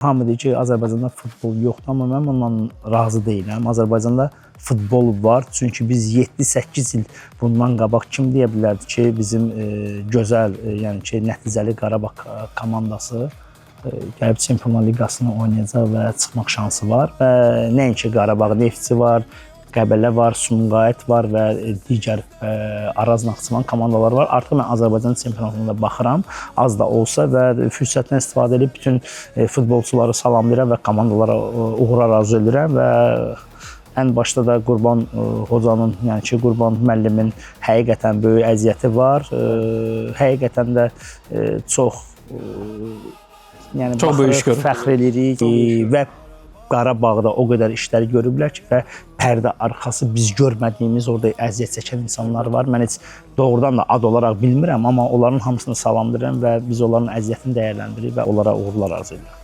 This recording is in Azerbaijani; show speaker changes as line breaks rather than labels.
Hamı deyir ki, Azərbaycanda futbol yoxdur, amma mən bundan razı deyiləm. Azərbaycanda futbol var, çünki biz 7-8 il bundan qabaq kim deyə bilərdi ki, bizim gözəl, yəni ki, nəticəli Qarabağ komandası gəlib Çempionlar Liqasını oynayacaq və çıxmaq şansı var və nəinki Qarabağ, Neftçi var, Qəbələ var, Sumqayıt var və digər Araz Naxçıvan komandaları var. Artıq mən Azərbaycan çempionatına da baxıram, az da olsa və fürsətdən istifadə edib bütün futbolçuları salamlayıram və komandalara uğurlar arzu edirəm və ən başda da Qurban hocanın, yəni ki, Qurban müəllimin həqiqətən böyük əziyyəti var. Həqiqətən də çox yəni
Çox böyük iş
baxırıq,
görüb.
fəxr edirik və Qarabağda o qədər işlər görüblər ki, və pərdə arxası biz görmədiyimiz orada əziyyət çəkən insanlar var. Mən heç doğrudan da ad olaraq bilmirəm, amma onların hamısını salamlayıram və biz onların əziyyətini dəyərləndiririk və onlara uğurlar arzu edirəm.